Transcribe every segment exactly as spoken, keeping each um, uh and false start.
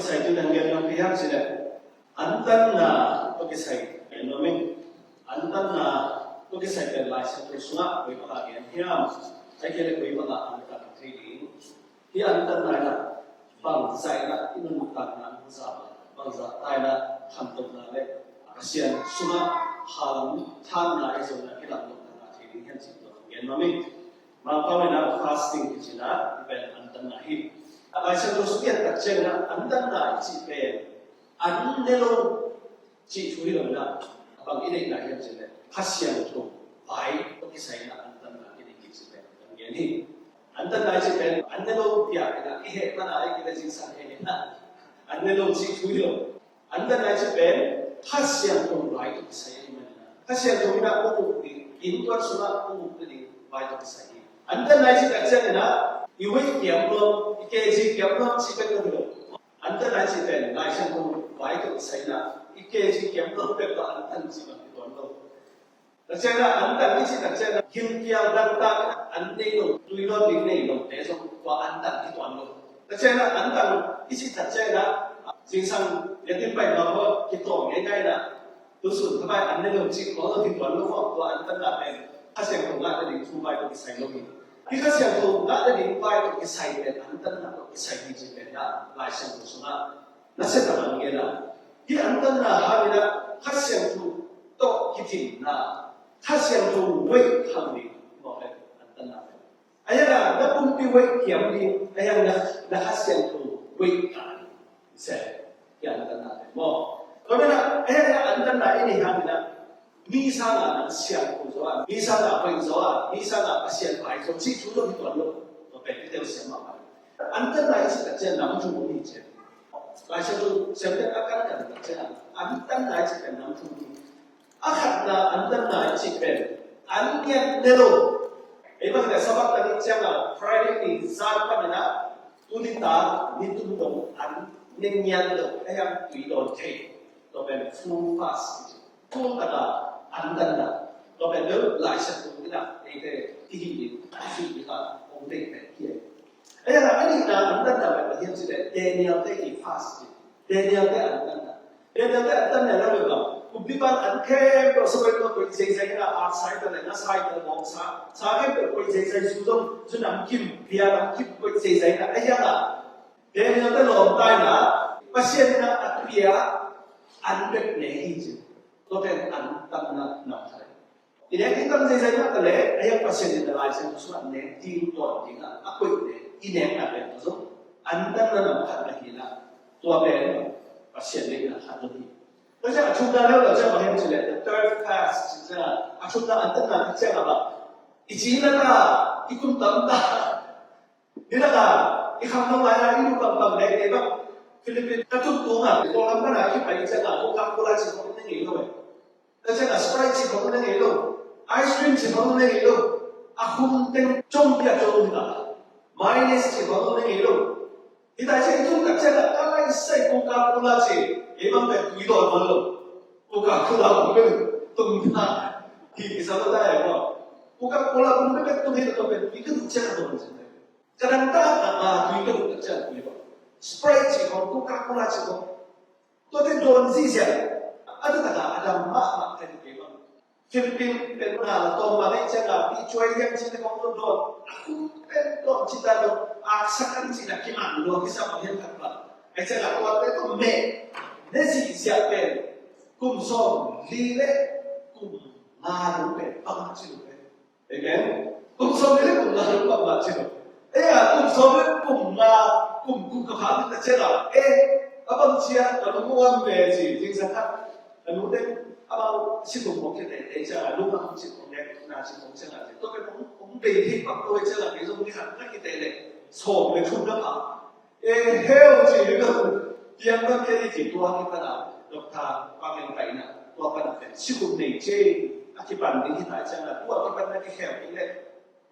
Kisai tu dan gen nuam pi hiam cih leh, antanna tawh kisai gen nuam ing. Antanna tawh kisai pen Lai Siangtho sungah koi bangah gen hiam? Ahih kei leh koi bangah antan thei ding? Hih antanna in ah bangzah in ah i nuntakna hong zam a, bangzah ta in ah khantohna le Pasian sungah hanthawnna i zonna kilamdanna ngah thei ding hiam cih tua gen nuam ing. Mangpau in ah fasting kici in ah i pen antanna hi. Lai Siangtho sung i et tak ciangin ah antanna i cih pen an ne lo cih thu hi lo in ah, a bang i deihna hiam cih leh Kha Siangtho vai tawh kisai in ah antanna i nei hi cih pen kan gen hi. Antanna i cih pen an ne lo piak in ah i heh man a, ahih kei leh zingsang heh in ah an ne lo cih thu hi lo. Antanna i cih pen Kha Siangtho vai tawh kisai ahih manin ah Kha Siangtho in ah hong uk ding, innkuan sungah hong uk ding vai tawh kisai hi. Antanna i cih tak ciangin ah i weight kiam nuam, i kg kiam nuam cih bek hi lo. Antanna i cih pen Lai Siangtho vai tawh kisai in ah i kg kiam nuam bek tawh antan cih bang hi tuan lo. Tua ciangin ah antan i cih tak ciangin ah gilkial dangtak an nei lo, tui dawn ding nei lote zong tua antan hi tuan lo. Tua ciangin ah antan i cih tak ciangin ah zingsang biakinn pai mah bang kitawng ngeingai in ah, tu sun thapai an ne lo cih khawng zong hi tuan lo maw. Tua antanna pen Kha Siangtho ngah nading thu vai tawh kisai lo hi. Hih Kha Siangtho ngah nading vai tawh kisai pen antanna tawh kisai hi cih pen ah Lai Siangtho sungah na sia tak an gen a, hih antanna hangin ah Kha Siangtho tawh kitinna, Kha Siangtho weight hang ding mawk le antanna pen. A hiang a na pumpi weight kiam ding, a hiang na, na Kha Siangtho weight kah ding. Se, hih antanna pen maw. Tua pen ah, a hiang a antanna i nei hangin ah mi sangin ah siangtho zaw a, mi sangin ah hoih zaw a, mi sangin ah Pasian pai zaw cih thu zong hi tuan lo. Tua pen i telsiam mahmah. Antanna i cih tak ciang nam thum om hi ci. Lai Siangtho siamte a kankan tak ciang antanna i cih pen nam thum hi. A khatna antanna i cih pen an ngiat ne lo. Ei bang le Sabbath tan i ciang a Friday ni zan panin ah tu ni ta ni tum dong an ne ngiat lo. A hiang tui dawn thei. Tua pen full fast i ci. Tul taka antanna. Tua pen bel Lai Siangtho in ah eite i hih ding, i hih ding a hong deih pen hi. A hiang a nihna antanna pen bang hiam cih leh Daniel te i fast ci. Daniel te antanna. Daniel te antanna la bel bang, kumpipa in an khempeuh sa koih, koih zeizai in ah, ak sa hi ta leh, na sa hi ta leh, bawng sa, sa khempeuh koih zeizai, zu zong, zu namkim, bia namkim koih zeizai in ah, a hiang a Daniel te lawmta in ah Pasian in ah a pia an bek ne hi ci. Tua pen antanna nam khat. I nek ding tam zeizai mah ta leh, a hiang Pasian in a Lai Siangtho sungah nek ding tawn ding a, a koih leh i nekna pen tua zong antanna nam khat na hi in ah, tua pen Pasian deihna khat zong hi. Tua ciang a thumna leuleu ciang bang hiam cih leh the third fast ci ciang a, a thumna antanna ci ciang a bang, i ci na ta, i kum tam ta. Ni lak a i khangno lai a i nu bangbang leh kei bang Philippines ka tun tung a, Kawlgam pan a kipai ciang a Coca-Cola ci khong ne ngei lo e. Tua ciang a Sprite ci khong ne ngei lo, ice cream ci khong ne ngei lo. A khum teng com pia com hi ta. Mayonnaise ci khong ne ngei lo. Hi ta ciang i tun tak ciang a ka lai sai Coca-Cola ci, kei bang pen tui dawn man lo. Coca-Cola khong pen tung ta. Hi, i sa lo ta e maw. Coca-Cola khong pen tung hi ta, tua pen tui ka duh ciang a dawn ciang. Ka dang ta a, a, tui ka duh tak ciang tui bang. Sprite ci khong, Coca-Cola ci khong. Tuate dawn ziahziah. A taktak a a dam mahmah ka hi kei bang. Philippines pen na la tawm bang ei ciang a, i cuai hiam ci te khong dawn. A khum pen dawn ci ta dawn. Aksak an ci na kiman dawn, kisa bang hiam khat bang. Ei ciang a tuate tawh meh ne ziahziah pen kum sawm li le kum nga dong pen bang ci lo pen. Amen. Kum sawm li le kum nga dong bangmah ci lo. Eh, a kum sawm li le kum nga, kum, kum khat bang ta ciang a, eh, a bang ci a, ka lung muam ve ci, zingsang khat. Ka nu teng amau sikum hong kitehteh ciang a, lung a hong sikum leh na sikum ciang a, tua pen hong, hong bei thei pak tua ciang a, kei zong ni khat na kiteh leh sawm le thum na pha. Eh, hell ci hi lo. Piang bang kei ci tua kipan a, doctor pa keng pai na, tua pan a pen sikum nei ci a kipan ding hi ta ciang a, tua kipan na kikhel kei leh,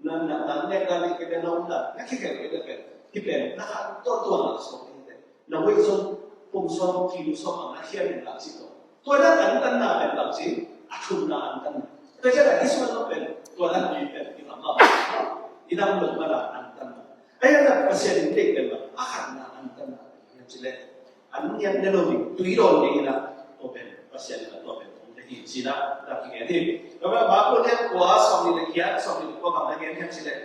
na, na, na nek na nek kei leh, na om na, na kikhel kei leh pen, kipen na khan tua tua na sawm kei leh, na weight zong pum sawm, kilo sawm ang na khian in na ci tua. Tua na antanna pen bang ci, a thumna antanna. Tua ciang a Israel pen, tua na pen, i lam a, i lam lo mana antanna. Ahi hang a Pasian in deih pen bang, a khatna antanna pen, hiam cih leh. An niat ne lo ding, tui dawn ding in ah, tua pen Pasian in ah tua pen hong pia hi ci-in ah na kigen hi. Tua pen Mark lian kua, sawmnih le giat, sawmnih le kua bang na gen hiam cih leh,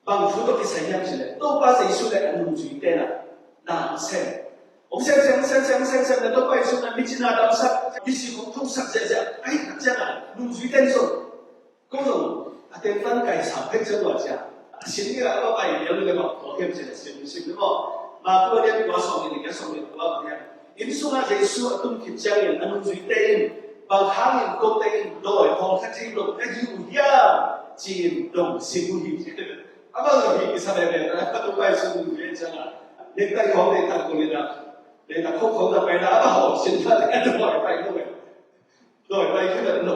bang thu tawh kisai hiam cih leh, Topa Jesu le a nungzuite in ah na sem, hong sem sem sem sem sem sem na Topa Jesu in ah mi cina damsak, mi sik hong thoksak ziahziah ahih tak ciangin ah nungzuite in zong, ko zong a tentan kaisam phek ciang ua cia, a sin ni a pai lian le bang tua hiam cih leh, sim sim le maw. Mark lian kua, sawmnih le giat, sawmnih le kua bang hiam, inn sungah Jesu a tun khit ciangin a nungzuite in, bang hangin kote in dawi hawlkhia thei lo ka hi uh hiam, ci-in dong sim uh hi. A bang lo hi kisa veve na, a tung pai sung nungzui ciangin ah, nektai khawng, nektai khawng in ah, nektai khawng khawng na pai na, a bang hawl sin na, a dawi pai lo, dawi pai khin a lo.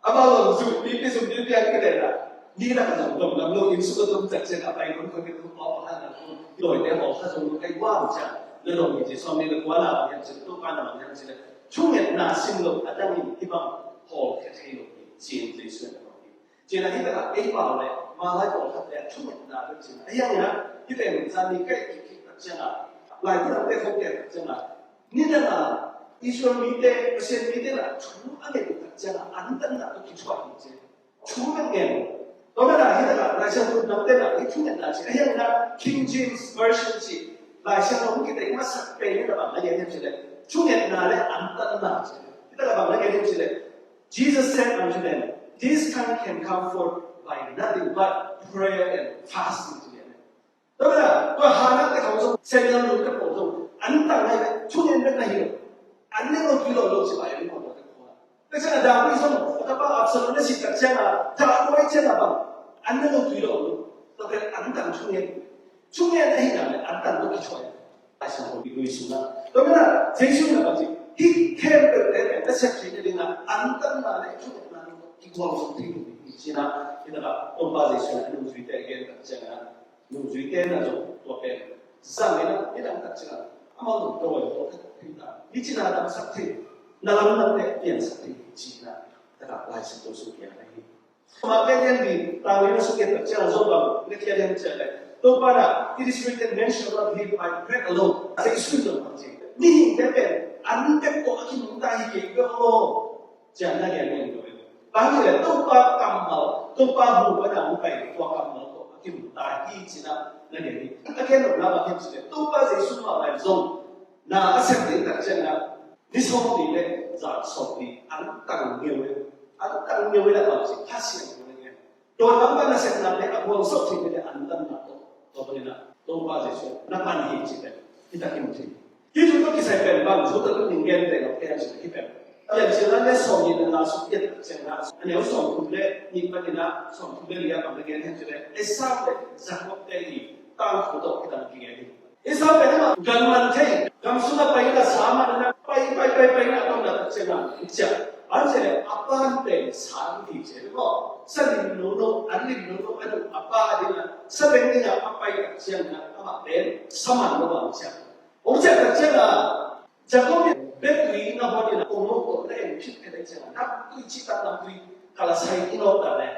Amau zong zumpi pi zumpi piang kei leh na, ni na ka zong dong lam lo, inn sung a tum tak ciang a pai kun kun pi kun pau pau han na kun, dawite hawlkhia zong lo kai guam ciang na dong hi ci. Sawmnih le kua na bang hiam cih leh, Topa na bang hiam cih leh, thungetna sim lo a dangin hih bang hawlkhia thei lo hi ci-in Jesu in a dong hi. Ci-in ah hih takah ei pau le, malai pawlkhat le thungetna bek ci-in ah, a hiang in ah, hih pen zan ni kai kik kik tak ciang a, lai pu dangte khawng kik tak ciang a, nidang a Israel mite, Pasian mite in ah thu a ngen uh tak ciang a, antanna tawh kithuah hi ci. Thu a ngen. Tua manin ah hih takah Lai Siangtho dangte in ah hih thungetna ci, a hiang in ah King James Version ci, Lai Siangtho hong kiteh masak pen in ah bang na gen hiam cih leh, thungetna le antanna ci. Hih takah bang na gen hiam cih leh, Jesus said unto them, "This kind can come forth by nothing but prayer and fasting," ci. Tua manin ah, tua Hannah te khawng zong, Samuel nute pawl zong, an tang lai le, thungen bek na hi lo. An ne lo tui lo lo ci pai lo, tua te khawng. Tua ciang a David zong, a tapa Absalom na sih tak ciang a, tha a luai ciang a bang, an ne lo tui lo lo. Tua pen an tang thungen. Thungen ahih nak leh an tang lo kithuah. Lai Siangtho Bible sungah. Tua manin ah, Jesu in a bang ci, hih khempeuhte pen na sep theihna dingin ah, an tanna le thungetna lo kigual zong thei lo hi ci-in ah, hih takah Topa Jesu in a nungzuite a gen tak ciangin ah, nungzuite in ah zong tua pen zang in ah, nidang tak ciang a, amau zong tua pen tua pen thei ta. Mi cina damsak thei, na lam nate piansak thei ci-in ah, takah Lai Siangtho sung piang ahi hi. Mark lian li, tang li na sung giat tak ciang a zong bang na kiat hiam cih leh, Topa in ah, "It is written, 'Man shall not live by bread alone.'" Jesu in zong bang ci, mihingte pen an bek tawh a kinungta hi kei ve aw, ci-in na gen ngen lo hi. Bang hang hiam cih leh Topa kammal, Topa hu pan a hong pai tua kammal tawh a kinungta hi ci-in ah na gen hi. A gen nopna bang hiam cih leh Topa Jesu mah lai zong na a sep ding tak ciang a, ni sawmli le zan sawmli an tang ngeu e, an tang ngeu e, la bang ci, Kha Siangtho na ngen. Dawi lam pan a sepna le a gualzo thei le an tanna tawh, tua bangin ah Topa Jesu na pan hi cih pen hi tak in thei. Hih thu tawh kisai pen bang thu tawh ning gen te lo kei a cih hi pen. Piancilna le sawmnihna sung giat tak ciang a, a neu sawmthum le nih panin ah sawmthum le li ah bang na gen hiam cih leh, Esau le Jakob te i tangthu tawh kidang kigen hi. Esau pen amah gan man thei, gam sungah pai in ah sa man in ah pai, pai, pai, pai in ah a tawpna tak ciang a, ciah. An ciah leh a pa'n pen sa hi ci maw. Sa lim nono, an lim nono a duh a pa a ding ah, sa beng ding ah a pai tak ciang a, amah pen sa man lo bang ciah. Hong ciah tak ciang a, Jakob in betui na hon in a, kong mok tawh na en khit khit a ciang a, namtui cihtak namtui, ka la sai in awk ta leh.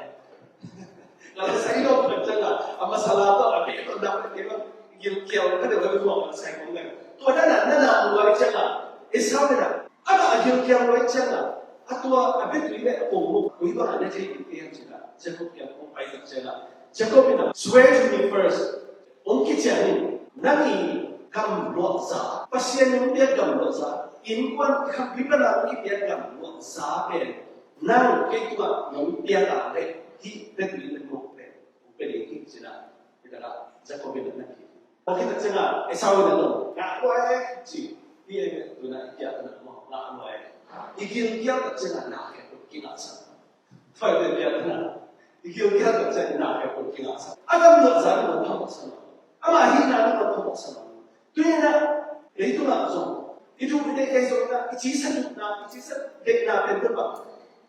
Ka la sai in awk ta ciang a, a masala tawh a beh tawh dam a kei bang, gilkial ka deuh a beh tawh ka la sai kong leh. Tua dan a na na muai ciang a, Esau in a, amah a gilkial muai ciang a, a tua a betui le a kong mok koi bang a na thei in kei hiam ciang a, Jakob kiang kong pai tak ciang a, Jakob in a, "Swear to me first." Hong kician in, nang i gamluahza, Pasian in hong piak gamluahza, innkuan i khampi pan a hong kipiak gamluahza pen, nang kei tungah nong piak a leh, hih betui le mok pen hong pia ding hi ci-in a, hih takah Jakob in a na ki. Hong hih tak ciangin Esau in a dong, ngah lua e ci, hih e, tu-in a i piak a na mawk, ngah lua e. I gilkial tak ciangin na khempeuh kingahsak. Tua i piak a na. I gilkial tak ciangin na khempeuh kingahsak. A gamluahza in hong phamawhsak lo. Amah hihna in hong phamawhsak lo. Tuni-in ah, leitungah zong, i duh i deih, kei zong in ah, i cisa duhna, i cisa deihna pen bek bang,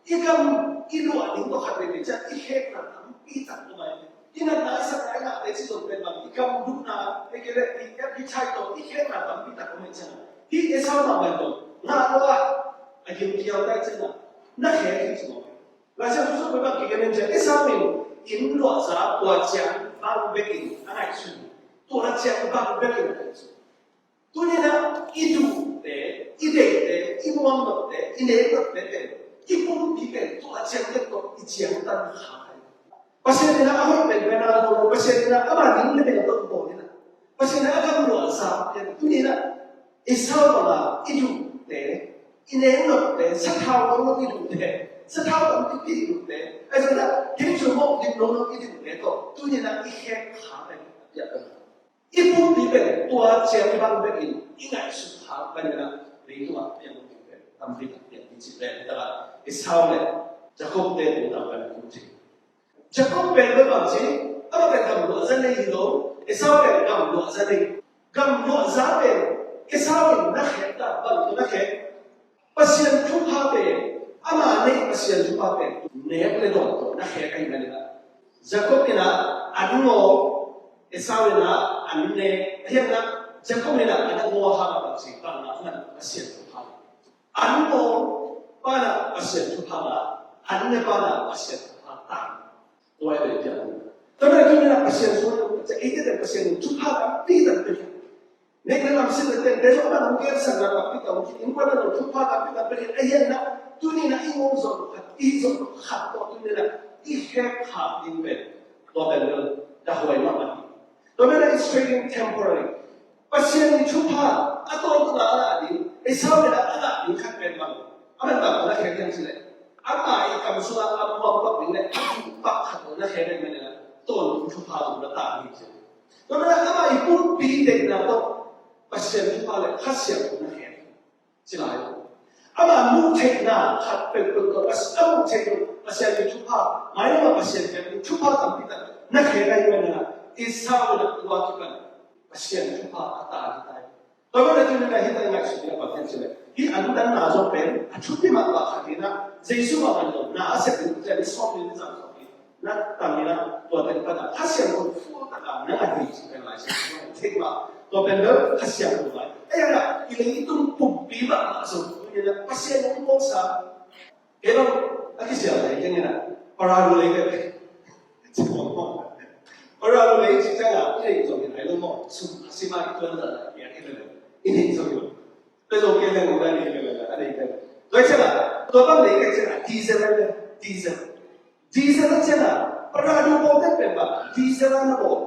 i gam, i luah ding tawh khat veivei ciang i khekna tampi tak om a, i natna, i sakna, i ngahte ci zong pen bang, i gam duhna, i kei leh i appetite tawh i khekna tampi tak om a, ciang a, hih Esau mah bang zong, ngah lo a, a gilkial tak ciang a, na khek hi ci mawk. Lai Siangtho sung pen bang kigen hiam cih leh, Esau in inn luahza tua ciang bang bekin a ngaihsun, tua ciang bang bekin a ngaihsun. Tuni-in ah i duhte, i deihte, i muangnotte, i neknotte pen i pumpi pen tua ciang bek tawh i ciangtan kha hi. Pasian in ah a hoih penpen a bawl lo, Pasian in ah ama ning le mel tawh bawl in ah, Pasian in ah a gamluah zah pen tuni-in ah Esau bang a i duhte, i neknotte, sathau longlo i duhte, sathau tampipi i duhte, a zong ah kei cu mawh dim longlo i duhte tawh tuni-in ah i khek kha pen a piak pen. I pumpi pen tua ciang bang bekin i ngaihsut kha pen in ah leitungah piang ding pen tampi tak piang ding ci pen hi tak ah Esau le Jacob te tung tam pen kum ci. Jacob pen bel bang ci, amah pen gamluah za nei hi lo, Esau pen gamluah za nei. Gamluah za pen Esau in na khek ta, bang tawh na khek? Pasian thupha pen, ama neih Pasian thupha pen nek le dawn tawh na khek ahih manin ah Jacob in ah an ngaw, Esau in ah an ne. Ahi hang ah Jacob in ah an a ngaw hang ah bang ci, bang ah ngan Pasian thupha. An ngaw pa in ah Pasian thupha ngah, an ne pa in ah Pasian thupha tang. Tua hi ve. Tua hi ve, tuni-in ah Pasian suan lo, eite pen Pasian in thupha tampi tak pia hi. Nek le lam sin le teng te zong a man hong gelsakna tampi tak hong khin, innkuan a lo thupha tampi tak pia hi. Ahi hang ah tuni-in ah i ngawng zawh khat, i zawh khat tawh tuni-in ah i khek khak ding pen tua pen bel dah huai mahmah hi. Tua pen ah it's trading temporary. Pasian in thupha a tawntung a ngah ding, Esau in a ngah ding khat pen bang, a man bang na khek hiam cih leh, ama i kam sungah a muang pak ding le a duh pak khat na khek ahih manin ah tawntung thupha tung na ta hi ci. Tua manin ah ama i pumpi deihna tawh Pasian thupha le Kha Siangtho na khek hi. Ci lai lo. Ama muh theihna khat peuhpeuh tawh a muh theih lo Pasian i thupha, mailam ah Pasian piak ding thupha tampi tak na khek ahih manin ah Esau in ah tua kipan Pasian thupha a ta hi ta hi. Tua manin ah tuni-in ah hih tak i ngaihsut ding a bang hiam cih leh, hih andanna zong pen a thupi mahmah khat hi-in ah, Jesu bang a na sep ding, Jan sawm li nih zang sawm li na tang in ah, tua teng pan ah Kha Siangtho full tak a na ngah hi cih pen Lai Siangtho in theih mah. Tua pen bel Kha Siangtho lai. Ahi hang ah i leitung pumpi mahmah zong tuni-in ah Pasian hong bawlsa. Kei bang a kisial lai keng in ah, parado lei kei. Parado lei cih ciang a i neih zong hi lai lo maw? Sum a sim a i tuan dan a piak hi lo. I neih zong hi lo. Tua zong kei leng ong lai hi lo, a neih kei. Tua ciang a, tua bang lei kei ciang a, diesel lai kei, diesel. Diesel a ciang a, parado bawl ten pen bang diesel a na bawl.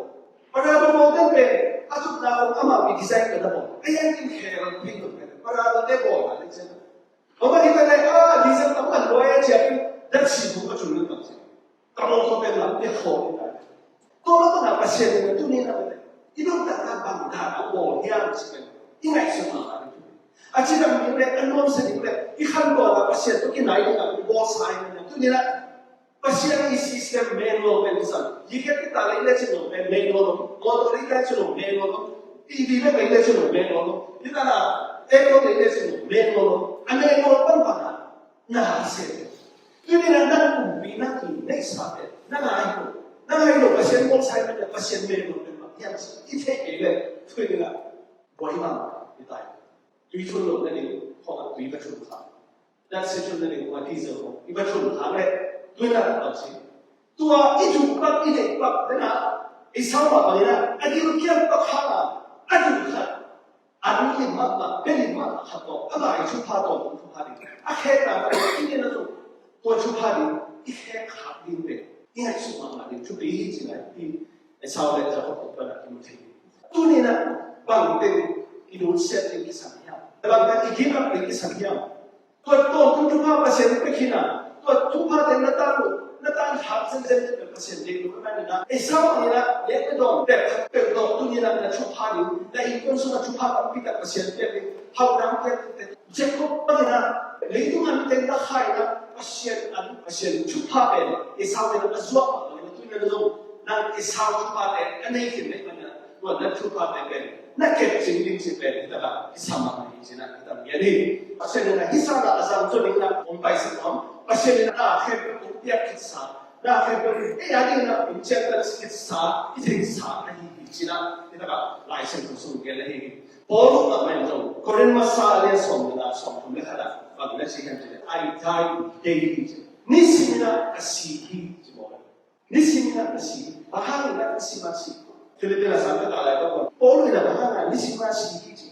Parado bawl ten pen a tutna kong amau i design pen na bawl. Ei a in khel phei lo pen parado te bawl a lei ciang a. Tua bang hi pen lei a, diesel tam man luai a ciang pen dat si bu a cung na bang ciang. Ka bawl tua pen lam te khaw hi ta. Tua bang a Pasian in tuni na pen i dong tak na bang dan a bawl hiam ci pen i ngaihsut ma a ding. A cidam ding le a nuamsa ding le i khantawn a Pasian tawh kinai ding a i bawlsa hi pen tuni na Pasian i system manual pen i zang. Liket kita lei le cin lo pen manual lo. Motor lei le cin lo manual lo. T V le lei le cin lo manual lo. Kita na aircon lei le cin lo manual lo. A manual pan pan a na ha se. Tuni na na kumpi na ki neihsa pen na ngai lo. Na ngai lo Pasian bawlsa hi pen Pasian manual pen pan. Hiam i theih kei le tuni na buai mang i tai. Tui thun lo na ding khawng a tui va thun kha. Tua si thun na ding khawng a diesel khawng i va thun kha le tui na bang si. Tua i duh pak i deih pak dena i sau mah bangin a gilkial pak hang a a duh khat. A duh lim mahmah, bia lim mahmah khat tawh ama i thupha tawh hong thupha ding. A khekna i nena zong tua thupha ding i khek khak ding pen i ngaihsut mahmah ding thupi hi ci lai hi. Esau le Jacob tawh pan a kimu thei. Tuni na bang pen i nusiat ding kisam hiam? Bang pen i give up ding kisam hiam? Tua tawntung thupha Pasian in pia khin a, tua thupha te na tan lo, na tan khak zenzen te Pasian deih lo ka man na. Esau in a, leh na dawn pek pek dawn tuni na na thupha ding, na innkuan sung a thupha tampi tak Pasian piak ding, hauh dang piak ding te. Jacob bangin a, leitung a mite na khai na, Pasian an, Pasian thupha pen Esau in a zuak mah bangin a tuni na zong nang Esau thuphate a nei khin na hih manin a, tua na thuphate pen na kep cing ding cih pen hi takah kisam mah hi ci na hi tam ngiat hi. Pasian in a hih sangah a zang zaw ding na hong paisak nuam, Pasian in a na khempeuh hong piak khitsa, na khempeuh in ei a ding na hong ciangtan khitsa, i theihsa ahi hi ci na hi takah Lai Siangtho sung gen ahi hi. Paul mahmah in zong Korin masa a lian sawm le nga, sawm thum le khat ah bang na ci hiam cih leh, "I die daily," ci. Nisim in a ka si hi ci maw. Nisim in a ka si hi. Bang hang in a nisim a si? Philippi a sang ka ta lai ka pon. Paul in a bang hang a nisim a si hi ci.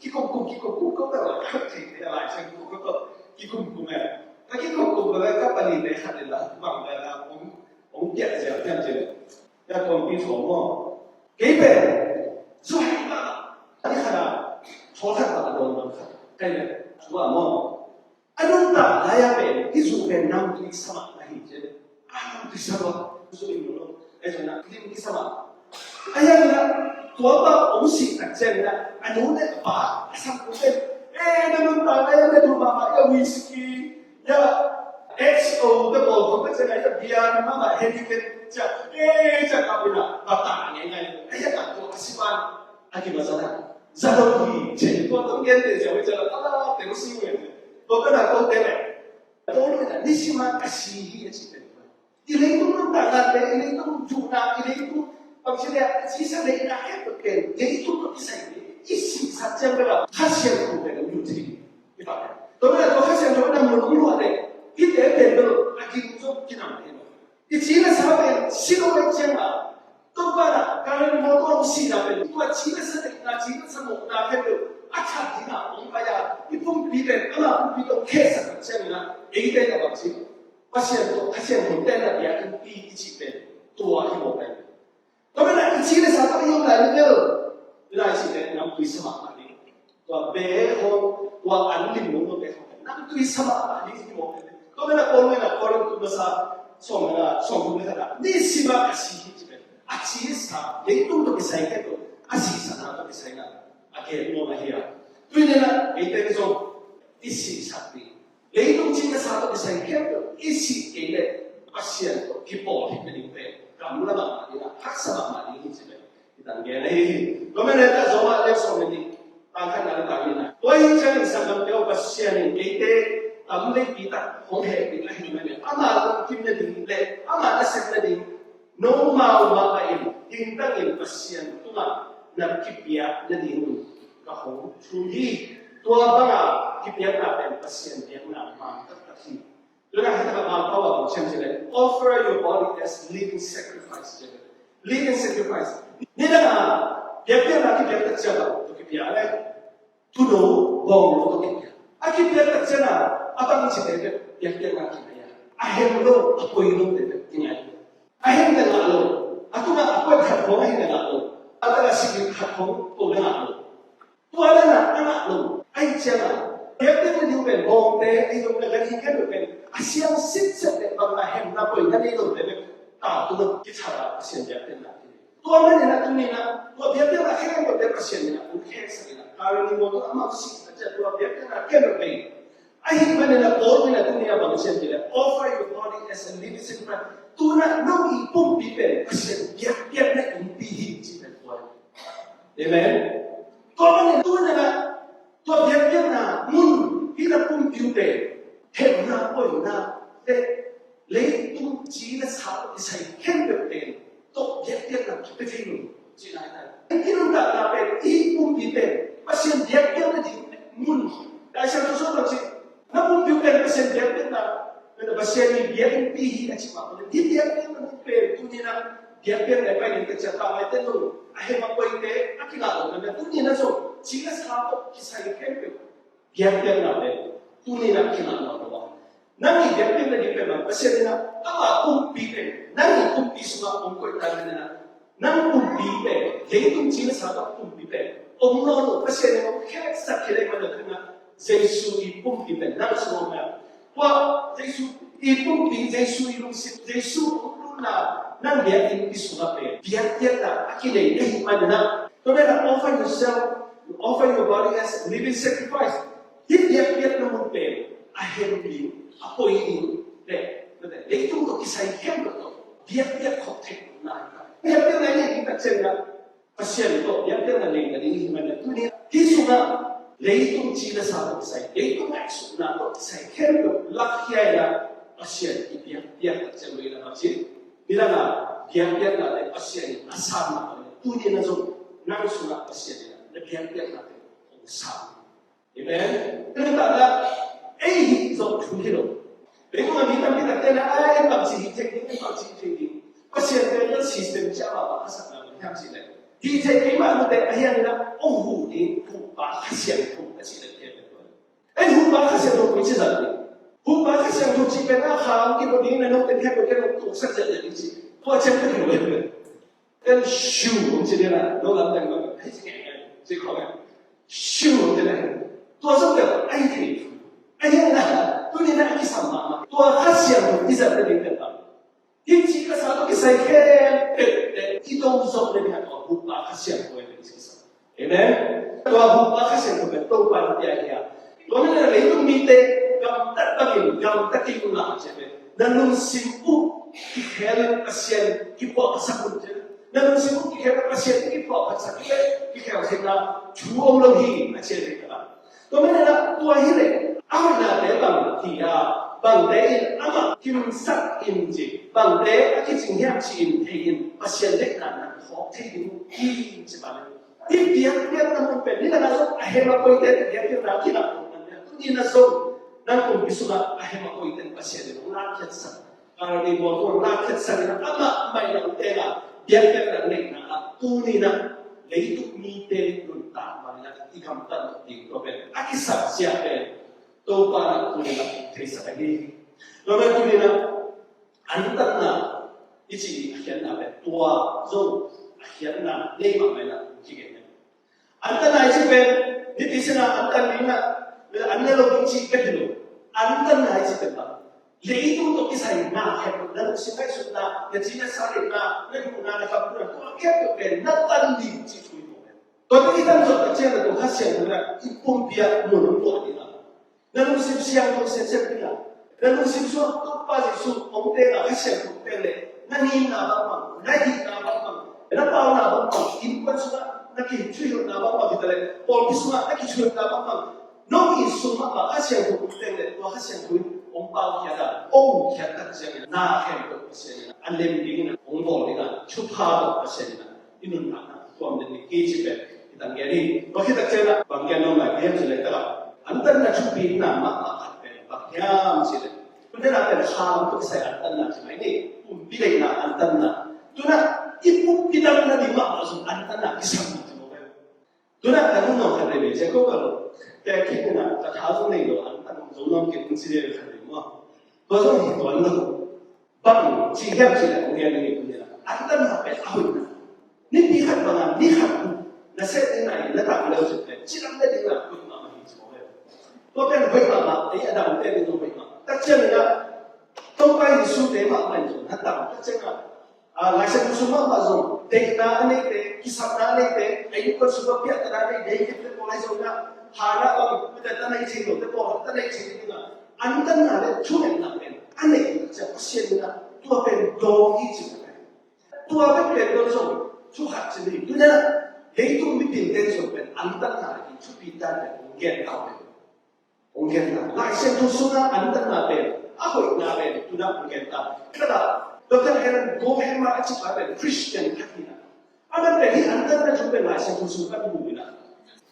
Kikumkum, kikumkum ko ka la khat thei thei a lai siang ko ko kikumkum e. Ka kikumkum ko la ka pani te khat le la bang la la ong ong kia sia tiang tiang. Ya kong pi thong mo. Kei pe. Zuai ma. Ani khat a. Thong khat a don don khat. Kai le. Zuai mo. A nuntak lai-a pen i zu pen namtui sa mah na hi ci. A namtui sa mah zu i mu lo. Ai zong namtui sa mah. A hiang na tua pa om sih tak ciang na a nu le a pa a sam ku pen, eh, na nuntak lai-a na du mahmah ya whisky ya X O te pawl kong ka ciang na ya bia na mahmah Heineken cia, eh, cia ka pina ba ta ngai ngai. A hiang na tua a si pan a ki ma sa na. Za lo hi, cen tua tong gen te cia wei cia la ta la te lo si wei. Tua ka na ko te le. Tua lo na ni si ma ka si hi a ci te. I leitung nuntakna te, i leitung juhna, i leitung bangci le, ci sa le na he to te, leitung to kisai le, i si sa ciang ka la, Kha Siangtho te lo yu ti. I pa. Tua na tua Kha Siangtho na mo lo yu le, i te te lo, a ki zo ki na le. I ci na sa pen, si lo wei ciang a, tua pa na, ka ren mo tua si na pen, tua ci na sa pen, na ci na sa mo na pen lo, a chat di na, ong pa ya, i pumpi pen, ama pumpi to khe sa ka ciang na, ei te na bangci. Pasian to, Pasian to, ten na bia in pi i ci pen, tua i mo pen. Tua pen na, i ci na sa tua i ong lai ni lo, lai ci pen, nam pui sa ma ni. Tua be hong, tua an lim mong tua be hong. Namtui sa mah a ding hi mawk. Tua mah na Paul mah na Korin tu masa sawm na sawm tu masa na. Ni si mah a si hi ci pen. A ci sa, leitung tua kisai kei tua. A si sa na tua kisai na. A kei tua mah hi a. Tui ne na, ei te zong. I si sa pi. Leitung ci na sa tua kisai kei tua. I si kei le. Pasian tua. Kipawl hi pe ding pe. Kam la mah mah ding a. Haksa mah mah ding hi ci pen. Kitang gen ahi hi. Tua mah na ta Roma lian sawm le nih. Tang khat na le tang nih na. Tua hi ciangin sanggamte aw, Pasian in eite tam veipi tak hong hehpih ahih manin ama lungkim nading le ama nasep nading nomau mahmah in hingtangin Pasian tungah na kipiak nadingun ka hong thum hi. Tua banga kipiakna pen Pasian biakna mang taktak hi. Tua na hi taka Mangpau a bang ciam ci le, offer your body as living sacrifice ci le. Living sacrifice. Ni na na, biakpiakna kipiak tak ciang a, tua kipiak le. Tuuno, bawngno tua kipiak. A kipiak tak ciang a, a bang ci te biakpiakna kipiak. A hem lo, a poi lo te kipiak. A hem te ngah lo. A tuma a poi khat khong a hem te ngah lo. A taka sikit khat khong tua le ngah lo. Tua le na a ngah lo, ahih ciangin biakpiakna ding pen bawngte, ei zong na ganhing khempeuh pen a siang sitset le bangmah hemna poina nei lote pen ta tungah kithah a Pasian biakpiakna hi. Tua manin a tuni-in a tua biakpiakna khempeuhte Pasian in a hong kheksak in a, Kalvari mawtaw a mawk sih a ciah tua biakpiakna khempeuh pen. Ahih manin a Paul in a tuni-in a bang ci hiam cih leh, offer your body as a living sacrifice. Tu-in a no i pumpi pen Pasian biakpiakna innpi hi ci pen tua hi. Amen. Tua bangin tu-in a tua biakpiakna mun hi na pumpi uh pen hemna poina le leitung ci le sa tawh kisai khempeuh pen tawh biakpiakna kipia thei lo. Ci nai nai. I nuntakna pen i pumpi pen Pasian biakpiakna ding mun. Lai Siangtho sung bang ci, na pumpi uh pen Pasian biakpiakna, na Pasian in biakinn pi hi a ci mah bangin, hih biakpiakna mun pen tuni-in a biakpiakna pai ding ka ciah ta mai te lo, a hem a poite a kingah lo, na tuni-in a zong ci le sa tawh kisai khempeuh biakpiakna pen tuni-in a kingah lo lo a. Nang i biakpiakna ding pen bang, Pasian in a ama pumpi pen nang i pumpi sungah hong koih ta in a, nang pumpi pen, leitung ci le sa tawh pumpi pen om nawn lo, Pasian in hong kheksak khia leh man a tungah Jesu i pumpi pen nang sungah om a. Tua Jesu i pumpi, Jesu i lungsim, Jesu hong lutna nang biakinn pi sungah pen biakpiakna a kinei ahih manin a, tua pen a offer yourself, offer your body as a living sacrifice. Hih biakpiakna mun pen a hem ding, a poi ding le leitung tawh kisai khempeuh tawh biakpiak khop theih nai. Biakpiakna i neih ding tak ciangin a Pasian tawh biakpiakna nei nading ahih manin a tuni hih sungah leitung ci le sa tawh kisai, leitung ngaihsutna tawh kisai khempeuh lakhia in a Pasian i biakpiak tak ciang lo in a Pasian. Nidang a biakpiakna le Pasian in a sam mah bangin tuni-in a zong nang sungah Pasian in a na biakpiakna te hong sam. Amen. Nidang a ei hih zong thu hi lo. Leitung a mi tampi takte na, "Ai, en bangci hih theih ding, en bangci hih theih ding." Pasian pen system ciah mah bang a sakna bang hiam cih leh, Hi thei kei mah nute a hian in ah hong huh ding Huhpa Kha Siangtho a cih le thei pen tua. En Huhpa Kha Siangtho koi ci zat ding. Huhpa Kha Siangtho cih pen a khang kibaw ding in ah note in khen koi ken hong tuaksak zat ding ci. Tua ciang ka thei lo pen. Ken shu hong ci ding ah no lam teng bang hei ci ngai ngai ci khawng ah. Shu hong ci ding. Tua zong pen a hi thei. A hian in ah tuni in ah a kisam mahmah. Tua Kha Siangtho i zat ding pen bang. Hih ci ka sa tawh kisai khempeuh teh i do zawk le bia tua Huhpa Kha Siangtho in i kisa. Amen. Tua Huhpa Kha Siangtho pen Topa in pia hi a. Tua manin leitung mite gamtat bangin gamta kei un la a ci a pen. Na lungsim uh kikhel in Pasian kiphuahphatsak un ci a. Na lungsim uh kikhel in Pasian kiphuahphatsak in kikhel theihna thu om lo hi a ci a pen. Tua manin ah tua hi leh a hoihnate bang hi a, bangte in amah kimsak in ci, bangte a kicing hiam ci-in thei in Pasian deihna na khawk thei ding hi ci bang. Hih biakpiakna mun pen ni na zong a hem a koite biakpiakna kinah tung man nia. Tuni na zong nang kumpi sungah a hem a koite Pasian in hong lakkhiatsak. Karani buang tuang lakkhiatsak in amah mah in a ute la biakpiakna neihna ah tuni in ah leitung mite nuntak bang in ah i gamtat ding tua pen a kisap sia pen Topa in ah tuni in ah theisak ahi hi. Tua pen tuni in ah antanna i cih a khiatna pen tua zong a khiatna nei mahmah in ah kigen hi. Antanna i cih pen nipi sina antan ding ah an ne lo ding cih pen hi lo. Antanna i cih pen bang leitung tawh kisai na khempeuh na lungsim ngaihsutna na ci na sa deihna na duhna na khamna tua khempeuh pen na tan ding cih thu hi mawk pen. Tua tawh i tan zawh tak ciang na tua Kha Siangtho in ah i pumpi ah mun hong tuah ding ah na lungsim siangtho semsem ding a, na lungsim sungah Topa Jesu hong teng a, Kha Siangtho hong teng leh na ninna bangbang, na hihna bangbang, na pauna bangbang, innkuan sungah na kithuhilhna bangbang hi ta leh pawlpi sungah na kithuhilhna bangbang, no i sung mahmah Kha Siangtho hong teng leh tua Kha Siangtho in hong paukhiat a, hong khiat tak ciangin na khempeuh Pasian in a lem dingin hong bawl ding a, thupha tawh Pasian in a i nuntakna tuam den ding hi cih pen i tanggen hi. Tua khit tak ciangin ah bang gen nuam lai ka hiam cih leh tak ah antanna thupitna mahmah khat pen bang hiam cih leh, tu-in ah pen kha lam tawh kisai antanna ci mai ni, pumpi deihna antanna. Tu-in ah i pumpi damna ding mahmah zong antanna kisam na ci maw pen. Tu-in ah ka nung nuam khat veve ciang ko ka lo tek khit in ah ka tha zong nei lo, antan zong nuam kei ung ci veve khat veve maw. Tua zong hi tuan lo. Bang ci hiam cih leh hong gen ding hi, tuni-in ah antanna pen a hoihna. Nipi khat bangin ni khat na seh ding nai na tang leu cih pen cidam le ding a hoih mahmah hi ci mawk hi. Tua pen hoih mahmah, ei a dangte ding zong hoih mahmah. Tak ciangin ah Topa Jesu te mahmah in zong na tang tak ciangin ah, a, Lai Siangtho sung mahmah zong deihna a neite, kisapna a neite, a innkuan sung a piahtana a nei David te pawl ahi zongin ah, Hannah bang mite ta nei thei lote pawl ta nei thei ding a, antanna le thungetna pen a nei tak ciang Pasian in ah tua pen dawng hi ci mawk hi. Tua bek pen dawng zong thu khat ci ni. Tu-in ah leitung mipil ten zong pen antanna le thupit dan pen hong gen ta pen. Hong gen ta. Lai Siangtho sungah antanna pen a hoihna pen tu-in ah hong gen ta. Kala Doctor Ellen Gohema a cihpa pen Christian khat hi-in ah, aman pen hih antanna thu pen Lai Siangtho sung kan mu in ah,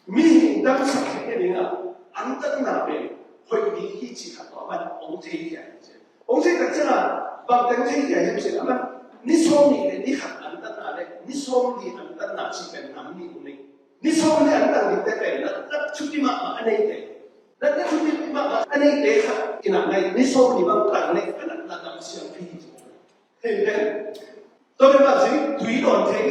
mihing damsak theih nading ah antanna pen hoih ding hi cih khat tawh aman hong theikhia hi ci. Hong thei tak ciangin bang teng theikhia hiam cih leh aman ni sawm nih le ni khat antanna le ni sawm li antanna cih pen nam nih hong nei. Ni sawm li antan dingte pen na, na thupi mahmah a neite, na, na thupi mahmah a neite khat in ah nei, ni sawm li bang tang nei, a natna dam siang pi hi ci. Amen. Tua pen bang ci, tui dawn thei.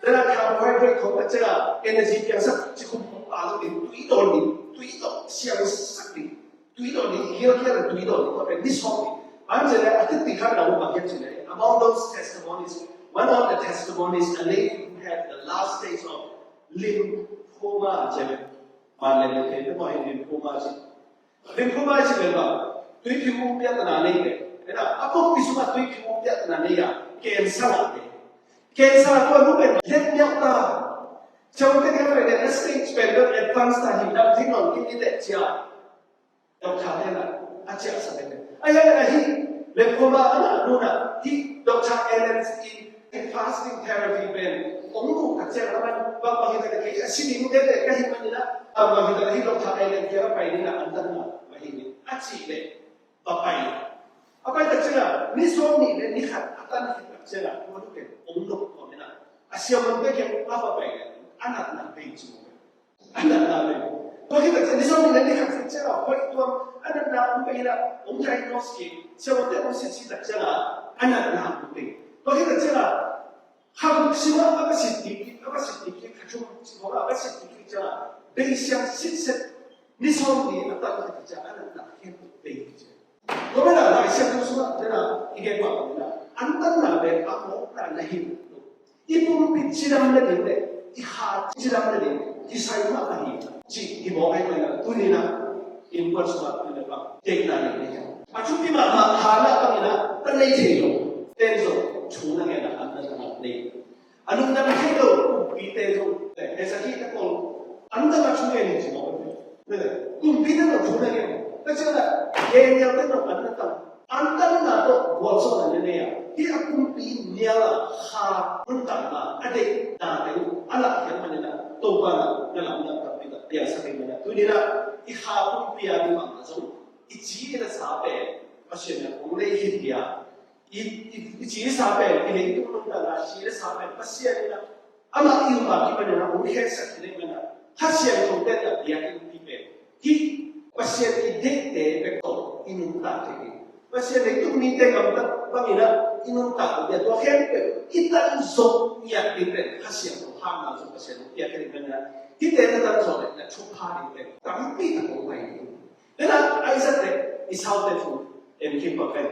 Tena carbohydrate khong tak ciangin energy piangsak ci khum khong pa lo ding, tui dawn ding, tui dawn siangsak ding. Tui dawn ding, hial hial tui dawn ding, tua pen ni sawm ding. Bang ci leh a titi khat na bang hiam ci leh, among those testimonies, one of the testimonies, a lady who had the last stage of lymphoma, ci leh. Man leh leh te, te pawh hi lymphoma ci. Lymphoma ci pen bang, tuiphing um piahtana nei pen. Ena, a pumpi sungah tuiphing um piahtana nei a, cancer a te. Cancer tua nu pen, let miau ta. Chau te kan pen, a stage pen, advance ta hi, dam thei nawn kei ni teh ci a. Doctor te in ah a ciahsak hi. Ahi, ahi, lymphoma a ngah nu in ah hih Doctor Ellen i fasting therapy pen hong muh tak ciang aman bang bang hi tak a kei a si ding tete ka hih manin ah, bang bang hi tak a hih Doctor Ellen kiang a pai ding ah antanna mah hi ni a cih leh va pai. A pai tak ciang ah ni sawm nih le ni khat a tan khit tak ciang ah tua nu pen hong nop tuam in ah, a Siavuante kiang a va pai leh a natna bei ci. A natna bei. Tua khit tak ciang ni sawm ni le ni khat khit ciang a hoih tuam a natna hong bei in a, hong diagnose kik. Siavuante hong sit sit tak ciang a a natna hong bei. Tua khit tak ciang a kha guk sim a a va sit kik, a va sit kik, kha thum sim a a va sit kik ciang a bei siang sitset. Ni sawm ni a tan khit tak ciang a natna khempeuh bei ci. Tua manin a Lai Siangtho sungah tua manin a i gen mah bangin a, antanna pen a mawkna na hi lo. I pumpi cidam nading le i kha cidam nading kisai mah ahi cih i mawk ahih manin a, tuni-in a innkuan sungah tuni-in a bang deihna nei ding hi. A thupi mahmah kha lah bangin a na nei thei lo ten zong thu na ngen a, antanna nei. A lungdam thei lo kumpite zong, eh, Hezekiah te pawl, antanna thu ngen hi ci mawk. Kumpite zong thu na ngen. Tua ciangin a Daniel te zong an na tang. Antanna tawh gualzawhna na nei a, hih a kumpi nial a kha nuntakna a deihnate uh a lahkhiat manin a, Topa in a na lamdang tampi tak piaksak ahih manin a, tuni-in a i kha kumpi a ding mahmah zong i ci i na sa pen Pasian in a hong lei hi, tia i, i, i ci i sa pen, i leitung nuntakna ci i sa pen Pasian in a, amah i um a kipan in a hong kheksak hi leh manin a, Kha Siangtho pen a biakinn pi pen hih Pasian i deihte bek tawh i nuntak thei hi. Pasian leitung mite gamtat bangin a i nuntak uh, tua khempeuh i tan zawh ngiat ding pen Kha Siangtho hangna zong Pasian hong piak hi leh manin a, hihte na tan zawh leh na thupha ding pen tampi tak hong pai hi. Tua manin a Isaac le Esau te thu en kik pak pen,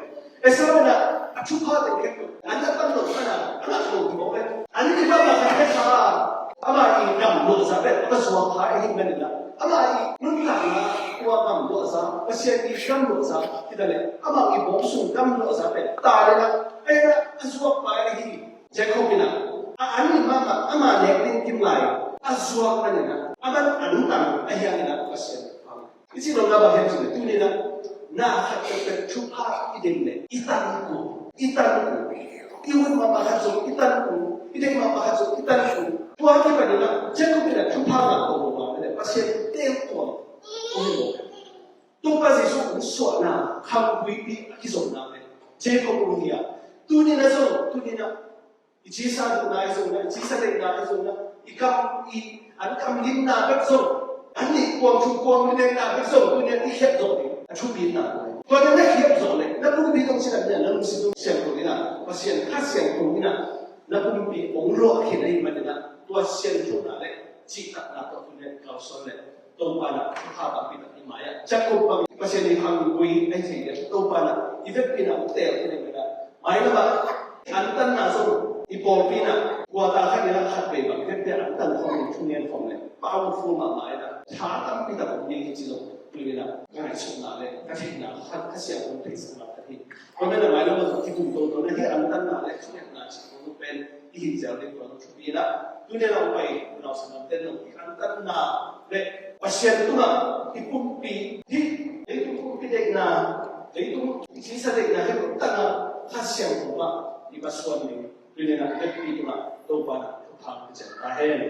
Esau in a, a thupha teng khempeuh an na tan lo, an na, an na lo hi mawk pen. An i mah mah khat pen kha, amah i gamh luahza pen a va zuak kha ahih manin a, amah i nuntakna tua gamh luahza, Pasian i gamh luahza, hi ta leh amah i bawm sung gamh luahza pen ta leh na, pen a zuak pai ahi. Jacob in a, a an i mah mah, amah nek ding kim lai a zuak manin a, a man an tang ahi hangin a Pasian i cih nopna bang hiam cih leh, tuni-in a na khat peuhpeuh thupha i deih leh i tan kul, i tan kul, i hun mahmah khat zong i tan kul, i deih mahmah khat zong i tan kul. Tua kipan in a Jacob in a thupha ngah ko lo, mah leh Pasian teel tuam hong hi lo. Topa Jesuh hong suahna khamgui i a kizopna pen Jacob hong hi a, tuni-in a zong, tuni-in a i cisa duhna hi zongin a, i cisa deihna hi zongin a, i kam, i an kam limna bek zong, an nih kuang thum kuang limna bek zong, tuni-in a i khiat zawh ding a thupitna hi. Tua na khiat zawh leh na pumpi zong cih dan na lungsim zong siangtho in a, Pasian Kha Siangtho in a na pumpi hong luah khin ahih manin a, tua siangthona le cihtakna tawh tuni-in a i kalsuan leh Topa in a thupha tampi tak i mai-ah, Jacob bang Pasian i khamgui ahi thei leh Topa in a i vekpi in a hong teel khin ahih manin a, mailam ah antanna zong i pawlpi in a, quarter khat in a khat vei bang vekpi in a antan khawm in thungen khawm leh powerful mahmah in a, tha tampi tak om ding hi ci zong tuni-in a ka ngaihsutna le ka theihna, Kha, Kha Siangtho in theihsakna khat hi. Tua manin a mailam ah zong i kum tawntawna hih antanna le thungetna cih khawng pen i hih zel ding tua zong thupi in a, tuni-in a hong pai unau sanggamte in zong i antanna le Pasian tungah i pumpi, hih leitung pumpi deihna, leitung i cisa deihna hi lo tangah Kha Siangtho ah i va suan ding, tuni-in a vekpi tungah Topa in a thupha hong pia ciat ta hen.